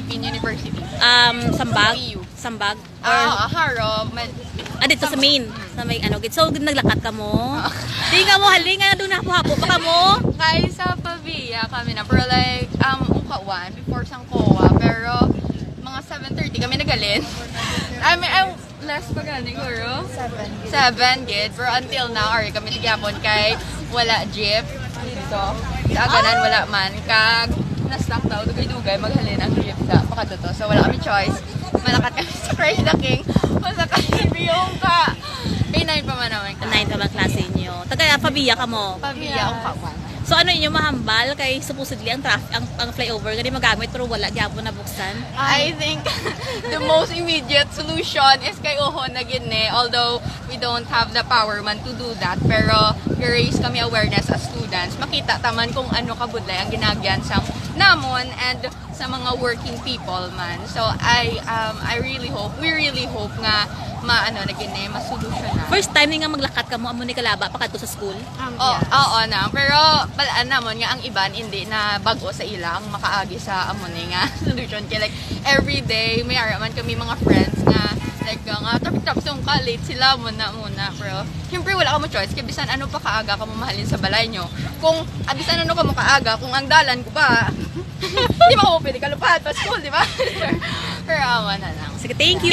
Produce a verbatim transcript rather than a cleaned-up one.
Main University. Um, Sambag? P U. Sambag? Ah, Haro. Med- Ah, dito sa main. Sa may ano, gid. So, naglakat kamo? Di nga mo, halinga na doon hapo-hapo pa kamo? Kay sa Pavia kami na. Pero like, um, ungkawan, before sang COA. Pero mga seven thirty kami nagalin. I mean, ang last pa gani, guro? Seven. Seven, gid. Pero until now, ari kami tigyapon kay wala jeep. Dito. Sa Aganan, wala man. Kag, na-stuck daw. Dugay-dugay, maghalin ang jeep sa Pakatuto. So, wala kami choice. Malakat kami sa Crash the King. Masakay yung ka. P nine pa man naman ka. Nine pa man klase nyo. Taga Pavia kamo? Pavia, ungkawan. So ano inyo mahambal kay supposedly ang traffic, ang, ang flyover gani magamit pero wala gyapon nabuksan? I think the most immediate solution is kay uhon na gid ni. Although we don't have the power man to do that, pero i-raise kami awareness as students. Makita ta man kung ano kabudlay ang ginaagyan sang namon and sa mga working people man. So I um I really hope, we really hope nga maano na gid ni, masolusyonan. First time ni nga maglakat kamo amo ni kalaba pa kadto sa school? Oh, oo na. Pero balaan namon nga ang iban hindi na bago sa ila ang makaagi sa amo ni nga solution. Kaya like, every day, may ara man kami mga friends nga, like, nga traffic traffic sa ka, late sila muna muna. Pero, siyempre, wala kamo choice. Kaya bisan ano pa kaaga kamo mahalin sa balay nyo. Kung, ah, bisan ano kamo kaaga, kung ang dalan ko ba, di ba kamo pwede kalupahan pa school, di ba? Pero awa na lang. Sige, thank you.